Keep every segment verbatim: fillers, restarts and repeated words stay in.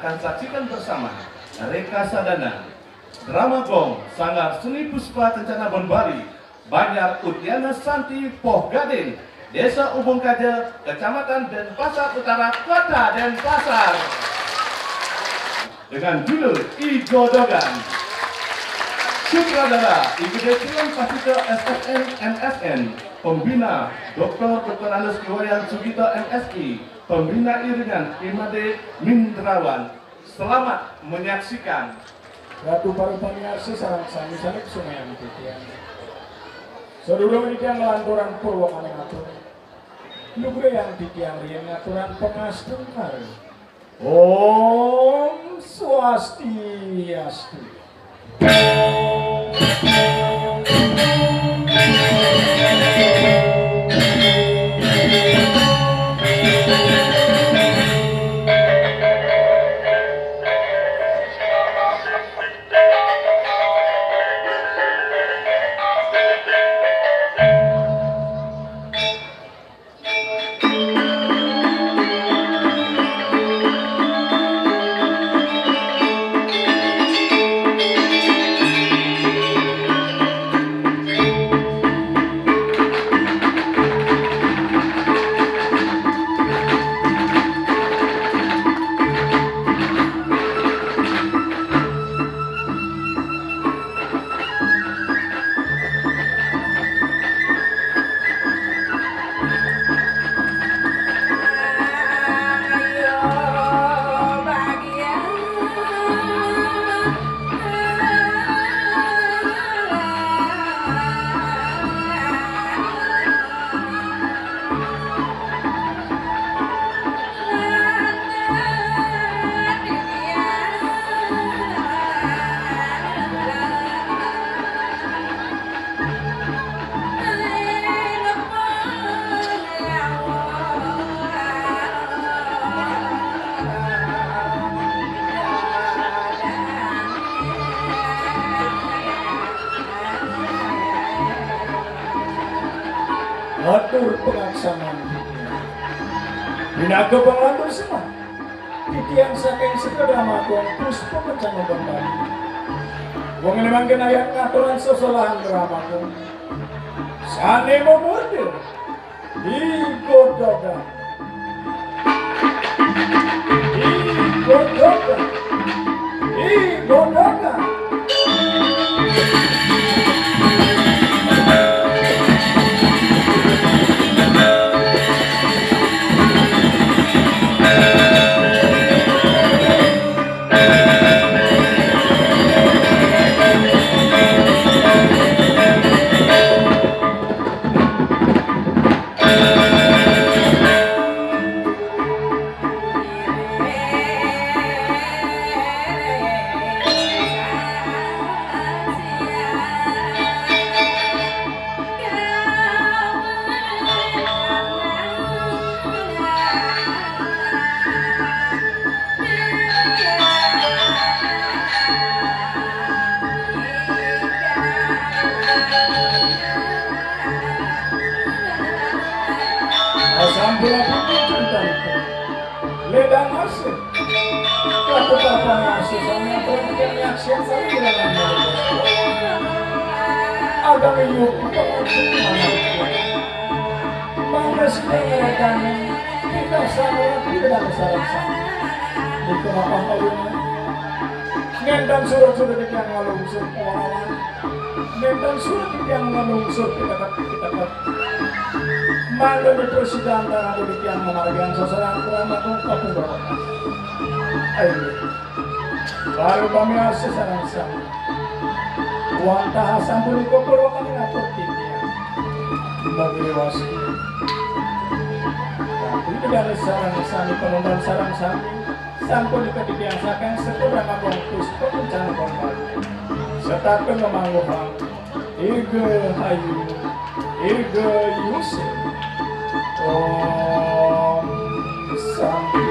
Kita saksikan bersama Reka Sadana, Drama Gong, Sanggar Seni Puspa Kencana Bonbali, Banjar Utiana Santi Poh Gading, Desa Ubung Kaja, Kecamatan Denpasar Utara, Kota Denpasar. Dengan judul Igodogan. Sutradara, I G D Film Pasito S F N M S N. Pembina, Doktor Doktor Andes Iwayan Sugito M Si. Pembina iringan, Imade Mindrawan. Selamat menyaksikan. Ratu para pamiarsa sareng sami sané kusumayang titiang. Sadurung titiang nglanturang purwakaning atur, lugrayang titiang riin ngaturang pangastungkara. Om Swastiastu. Atur pangaksaman. Pinaka panglantur semah. Titiang saking Sekolah Drama Gong Puspa Kencana Bonbali. Wong ini mangkin ayat ngaturan sesolahan drama gong. Sané mamurda Igodogan. Igodogan. Igodogan. Sampun, ampun, cerita itu. Ledang asih. Laku papan asih, sami ampun, mungkin nyaksian sami bilangan. Ada minggu, kita maksud mana? Mangga sida ngredani, kita sangat tidak ada sarang-sarang. Itu apa, Pak Guru? Ngénten surut-surut titiang ngalungsur pawawan. Ngénten surut titiang ngalungsur piteket-piteket. Mangda diprasida antara titiang mamargiang sasaran kurang langkung kapungkur. Ayo. Para pamiarsa sareng sami. Wantah sampun ika purwakaning atur titiang. Mangga diwasti. Tapi dari sareng sami, panonton sareng sami. Sampun ika titiang saking Sekolah Drama Gong Puspa Kencana Bonbali. Setata ngamangguhang Irga Hayu, Irga Yusuf. Om Santi.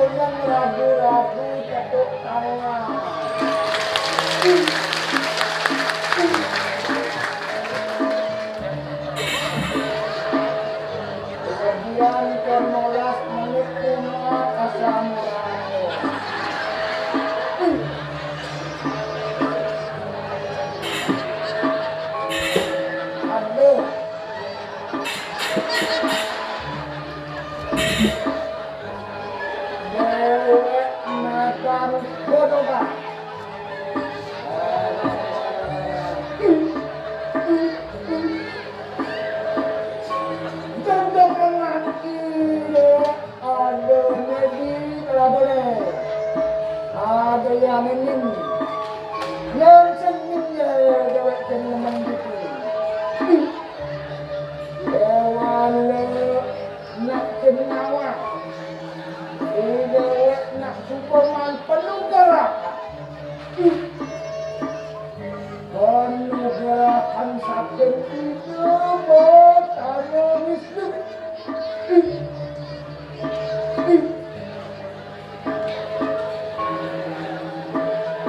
Yang ragu-ragu tepuk tangan. Kemudian ke molas menit lima asam lambung. Aduh. Dewek makan bodoh, Pak. Contoh pengantin, ada Medi, ada Bone, ada yang ini, yang senyum ya, dewek senyum gitu. Dewan le nak cenawang, dewek nak sukoman penuh gerak. Penuh gerakan saking itu botane miskin.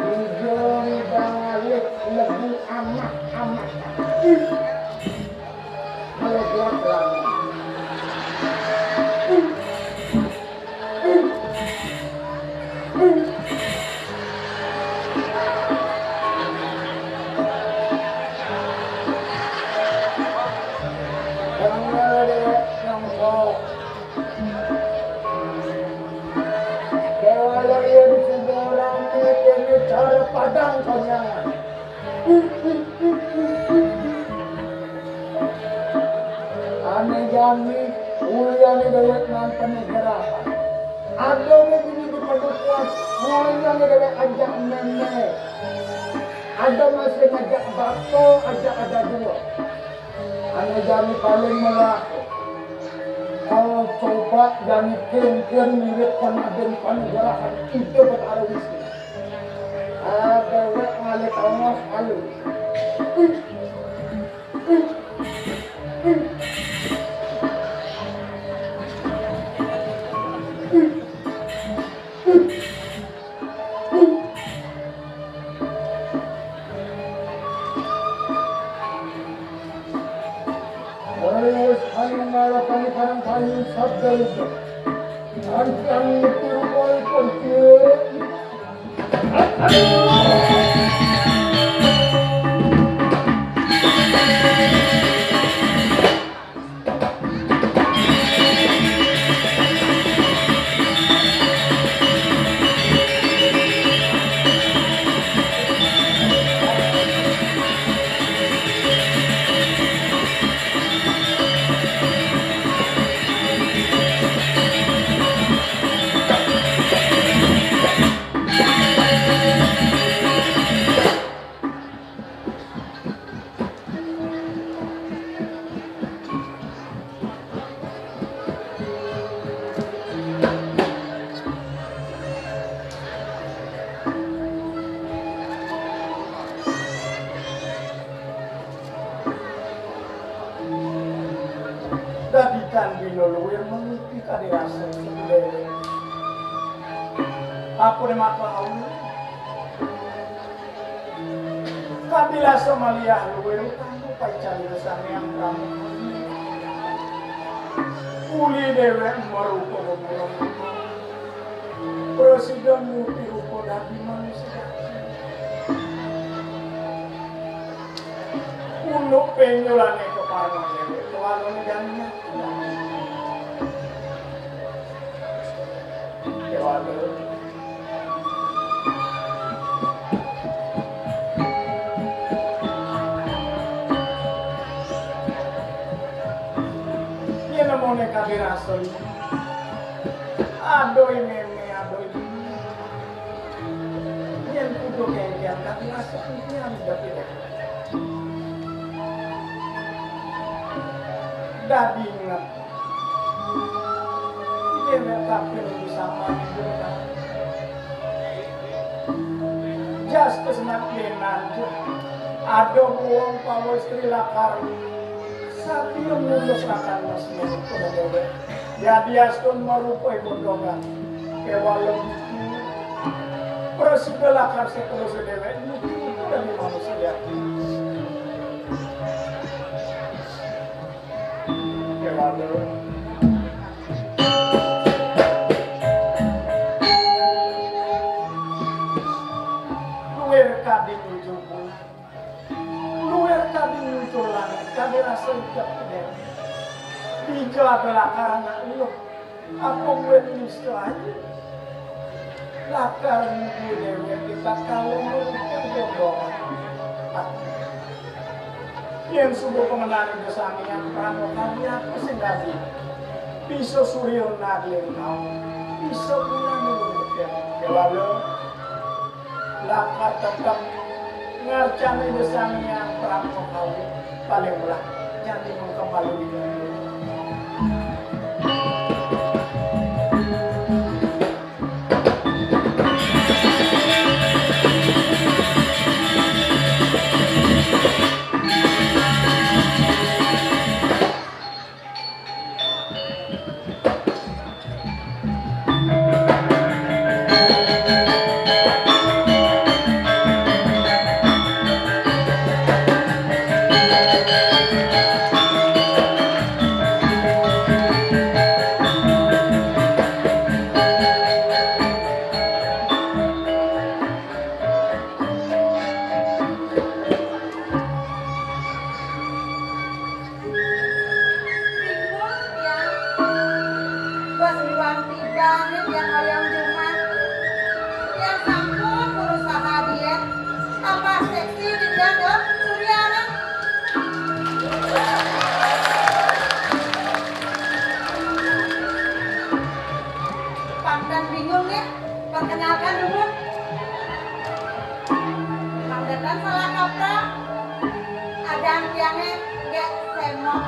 Ujung balik lebu amat-amat. Kalau gelap lama. Jangan ada yang mau. Dewa lain sudah rame kene cara padang konyangan. Ane jani, uliane dewek nang penegerahan. Ada ne bini di padukuhan, uliane dewek ajak meme. Ada masih ngajak bato, ajak ada dua. Ane jani paling melaku. Kalau coba jani kengken mirip penaden panegerahan itu betara wisnu. Ada dewek ngalih tongos alu. Terus kami malah kami kadang kami sabda itu. Dan kami turun oleh pergi. Dadi kan bina luwir mengiki kadi rasa. Apa ne maka Allah? Kabilasa malih luwih utama paican Ida Sang Hyang Prabu. Uli dewek marupa bebulan. Prasida muti rupa dadi manusa. Unduk penjolane keparengane keluargane jani. Dewata. Yen nemone kabeh rasa. Adoh meme, adoh. Yen kudu kengken kabeh rasa, yen dadi. Dadi inget. Dewek kaping di sampan. Jas kesenak benan. Ada buang pawa istri lakar. Sapi yang ngurus makan masih pada dewek. Jadi astun marupa ibu dogan. Kéwala prasida lakar seterusé déwék nuju dadi manusia. Kéwala luwir kadi nuju bulan. Luwir kadi nuju langit, kadi rasa idup déwék. Dija ada lakar anak luh. Apa buat istilahnya? Lakar nuju déwék kita kalau merupakan jodoh. Yén suba pangenané Ida Sang Hyang Pramakawi, apa sing dadi? Bisa surya nadi ing kaum, bisa bulan nulung. Kéwala lakar tetep ngarcana Ida Sang Hyang Pramakawi, paling melah nyati mengkembali di Bingung tiang. Bas iwang tiga nih tiang hoyong jumah. Tiang sampun berusaha diet, tambah seksi di tiang dong, Surya nih. Pang tan bingung nih, perkenalkan dulu. Pang tan salah kaprah, adan tiangé Gék Sémok.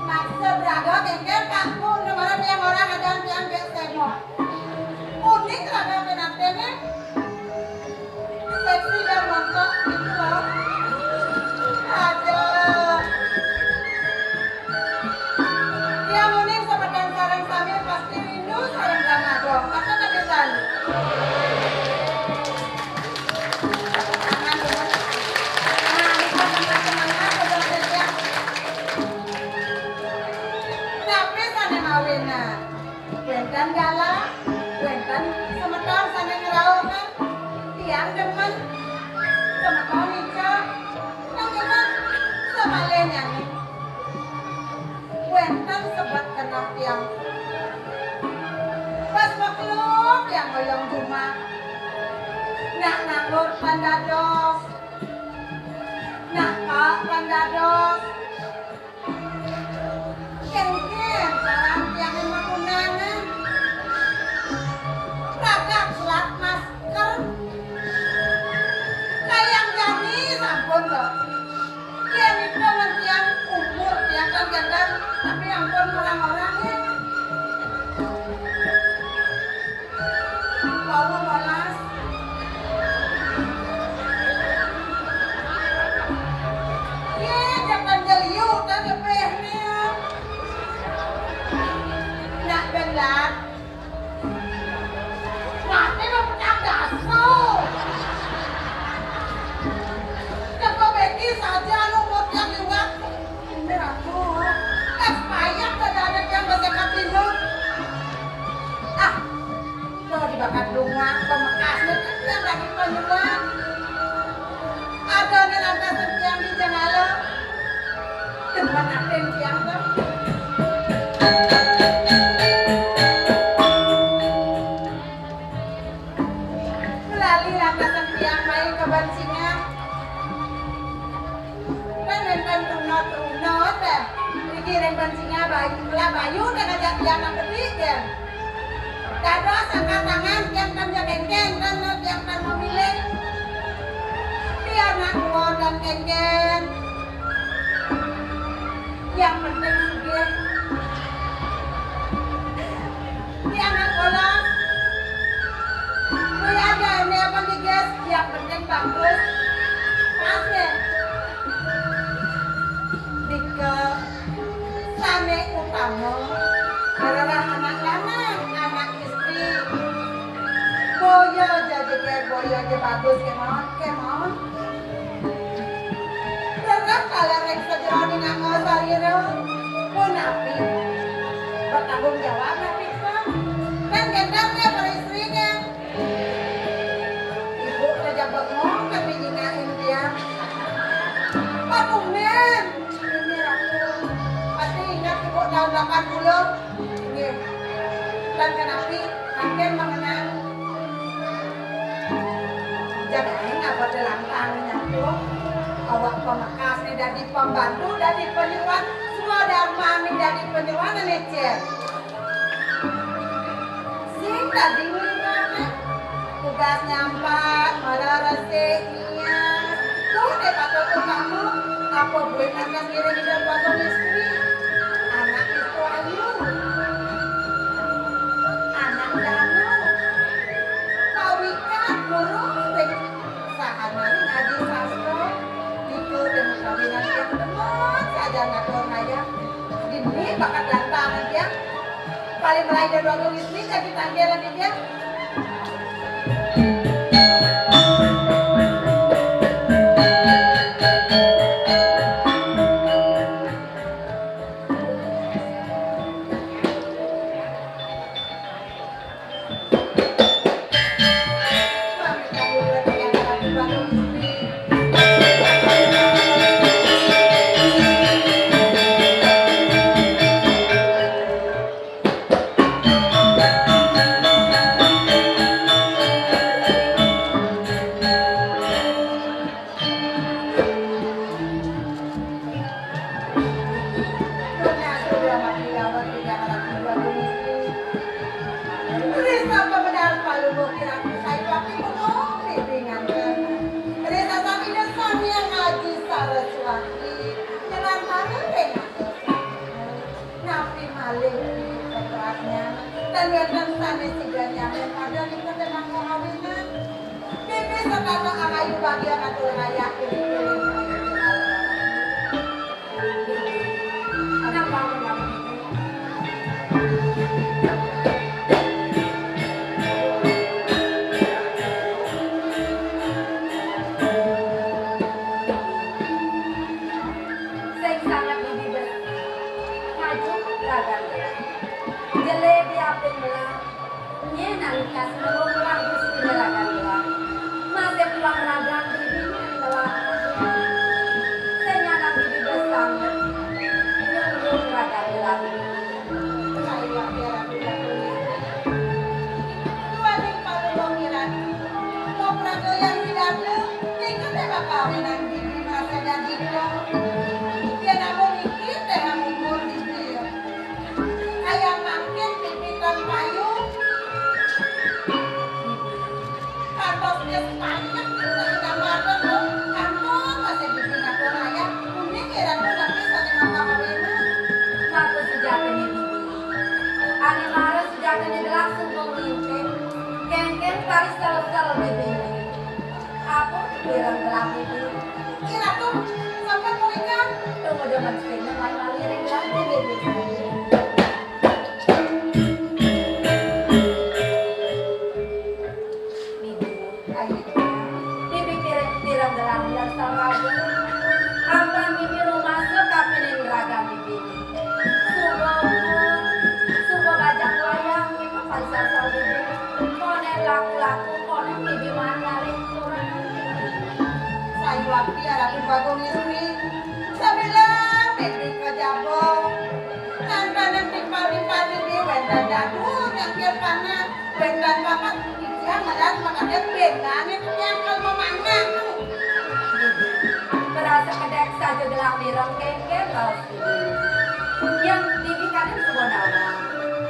Maksud raga kénkén, Pak, mun kemarin tiang orang adan tiang Gék Sémok. Unik raga penampilannya. Seksi dan montok gitu loh. Aduh. Tiang uning semeton sareng sami pasti rindu sareng Kang Agong. Masa tegesan? Nah, ini kan semangat, semangat, ya. Tapi sané mawinan. Wénten galah, wénten semeton sané ngrauh, tiang demen, semeton ica, nang demen, semalih nyanyi. Wénten sebet keneh tiang. Pas maklum tiang hoyong jumah. Nak nganggur pan dados. Nak ka pan dados. Kénkén, barang tiangé matunangan. Ragak selat masker. Kayang jani sampun, kok. Yén itung tiang umur tiang kan gandeng, tapi ampun orang-orang, ya. Wolu welas. Yé, jangan jeliu, kan lebih nih. Nak belat. Mati lo pecah dasu. Jaga beki saja lo mau tiang liwat. Ini aku. Es payah kada ada tiang besekat dino. Ah, Tuh dibakat lunga, pemekasnya kan yang lagi penyulam. Ada nih lantas tiang di jengala. Demen aten tiang tuh. Melali lantas tiang main ke bancingan. Kan nenten tunot-tunot, eh. Iki ring bancingan bayu, lah bayu nang ajak tiang nang bedik, ya. Dados angkat tangan, tiang tan ja kénkén, tan, tiang tan memilih. Biar nak tua tan kénkén. Yang penting sugih. Tiang nak bolos. Kuwi aja Ini apa nih, guys? Yang penting bagus. Pas ya. Nika sane utama adalah anak lanang, anak istri. Boya aja, boya aja bagus, kemon, kemon. Berat kalau reksa jeroning angga sarira. Punapi? Bertanggung jawab napi, Pak? Dan gendang dia pada istrinya. Ibu kerja bengong tapi nyinain dia. Pak Kumen, ini Ratu. Pasti ingat ibu tahun delapan puluh. Nggih. Lan kenapi mangkin mengenang jagain apa telantang nyatu. Awak pemekas nih dadi pembantu, dadi penyuluhan, semua darman nih dadi penyuluhan nih, Cen. Sing dadi ngliwat, tugas nyampat, malah resik, iya. Tuh, deh, patut utama, apa buin akan ngiring ida Bagong istri? Anak itu ayu, anak danu, pawikan, guru, ring sahanari ngaji sastra, itu dan kawinan yang demen saja ngatur ngayah. Dini bakat ganteng dia. Paling mulai dari dua puluh istri jadi tangkiran dia. Risa pemedal palu bukirang saya waktu itu. Risa sami dan sami yang ngaji Saraswati. Dengan mana dengan napi malih di kekerasannya dan wénten sané sida nyamin pada nika tembang kawinan. Bibi setata ayu bagia ngatur ngayah iring-iring. Kenapa? Sing sanget Bibi bes-, maju ragan gelah. Jelé diapin gelah. Nyén nalika semeton gelah Gustiné ragan gelah. Masih pulang ragan Bibi nyén gelah. Sing anak Bibi bes sanget. Nyungkung ragan gelah. Duaning paluruh ngiran. Mau pragoyan pidato, ikut tema kawinan Bibi merasa dadi dua. Yén namung iki téh umur Bibi. Kaya mangkin pipitan payu. Kantos ké sepanjang kita sudah makan, loh. Kantos masih Bibi ngatur ayah. Unik ya, Ratu, tapi saling apa-apa. Maka sejatiné Bibi. Ané mara sejatiné gelah sungguh mimpi. Kéngkén kari sel-sel Bibi. Apa pikiran gelah Bibi? Ih, Ratu, sampai mau ikan. Tunggu zaman sini, main lari ring gelah Bibi. Bibi, ayo. Bibi pireng-pireng gelah liar sang raga. Apan Bibi rumasa kapinin ragan Bibi. Suba, suba bajang wayang, paisar sang Bibi. Koné laku-laku, koné Bibi manyari kurang. Sayuwakti arep bagong istri. Sabila Bibi kajaba. Tanpa nanti padi-padi Bibi wénten dadu nyangkir panah. Wénten papat, titiang ngedan makadé béngané titiang kal memanah. Berasa kedék saja gelah mireng kéngkén raos Bibi. Yén Bibi kadén suba nawang.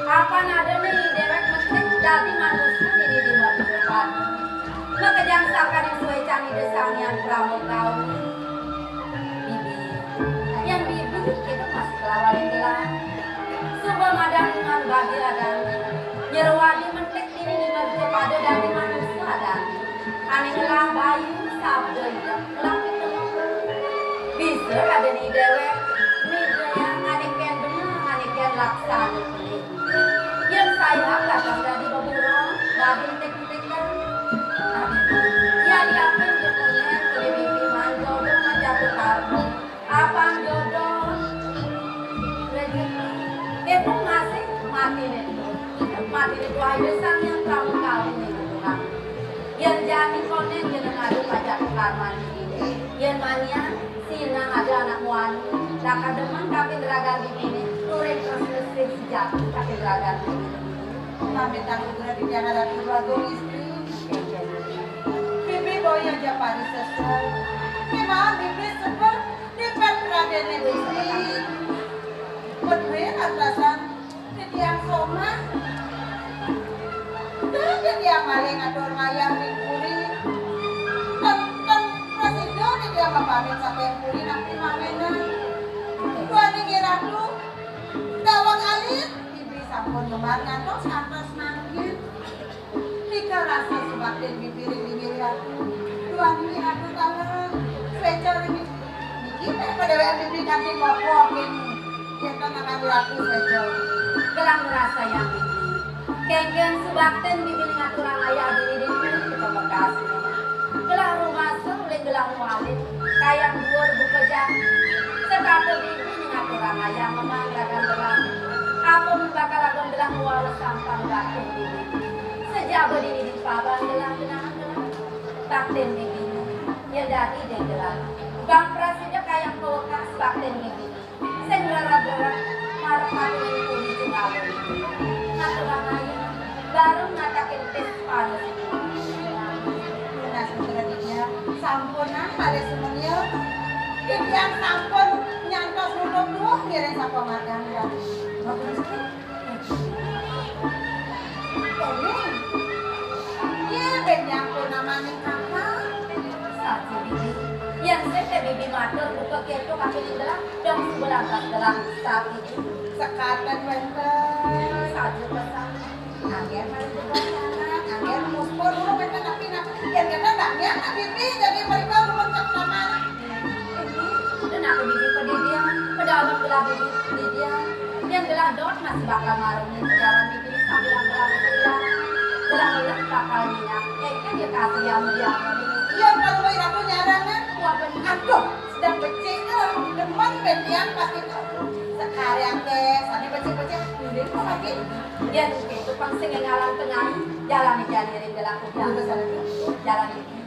Apan adané déwék mesti dadi manusa dini di mati depan. Makejang sakaning suécan Ida Sang Hyang Brahma Kawi. Bibi, yén Bibi kita masih kelawan gelah. Suba madan iman bagi adané. Nyeruadi mentik dini di mati pada dadi manusa adané. Raden I Déwék, Ida Hyang Anékén bener, Anékén laksana pelih. Yén sayang bakal dadi beburon, dadi entik-entikan. Yén yakin ja koné pelih bibi maan jodoh, maan jatuh karma. Apan jodoh, rejeki, kéto masih mati né. Mati né tuah Ida Sang Hyang Prama Kawi né Tuhan. Yén jani koné jeneng adu pajak karman ini. Yén manian, sina ada anak muani, lakar demen kapin ragan bibiné, nurin tresna sing sejati kapin ragan bibiné. Pamit aku berarti tiang ada keluarga istri. Bibi boya ja pari sesel. Kémahan bibi sebel di pét Radéné bibi. Beduin atasan titiang somah. Dah titiang malih ngatur ngayah ring puri. Ten, ten, prasida titiang mapamit saking puri napi mamenan. Duaning Ratu, daweg alit, bibi sampun ngembar ngantos, ngantos mangkin. Nika rasa subaktin bibi ring inggih Ratu. Duaning Ratu taler. Suéca ring niki, niki padéwékan bibi kanti bapa kéné. Yén ten akan Ratu suéca. Gelah ngrasayang bibi. Kénkén subaktin bibi ngaturang ayah dini dini di pamekasné. Gelah rumasa uling gelah nualin. Kayang duur buka jati. Setata bibi ngaturang ayah memang ragan gelah. Apa bakal ragan gelah nual sampang baktin bibi. Sejaba dini di paban gelah genah gelah. Baktin bibi. Yén dadi deh gelah. Bang prasida kayang kawekas baktin bibi. Sing nglarang-larang marep-marep ring puri Cenggalun. Ngaturang ayah, bareng ngatakin tis panes. Tunas Putra Dija, sampunang malih sumenya. Titiang sampun nyantos nutup duwuh ngiring sapamargan. Bagus. Tony, iya, ben nyangkul namaning kakak. Saja, Bibi. Yén sing té Bibi matur buka kéto kaki ning gelah, dong sebelah pas gelah sapi. Sekaten wénten. Saja pesan. Angger mari buka anak, angger muspur dulu wénten napi-napi. Yén kéto ndaknya, Bibi jadi mereka rumah cek nama. Dan aku bibi pedidian, pedalem gelah bibi pedidian. Yén gelah dot masih bakal marungi pejalan bibi sambilang gelah pedidian. Gelah ngelak bakal nyinyang, éngkén ya kasih yang diambil. Iya, kalau mau aku nyarangan. Wah, bener. Aduh, sedang becik tuh, demen bedian pasti tuh. Sekarang téh, sambil becik-becik, ini kok lagi. Yén itu pang sing ngalang tengah, jalan di jalirin gelah udah. Jalan itu.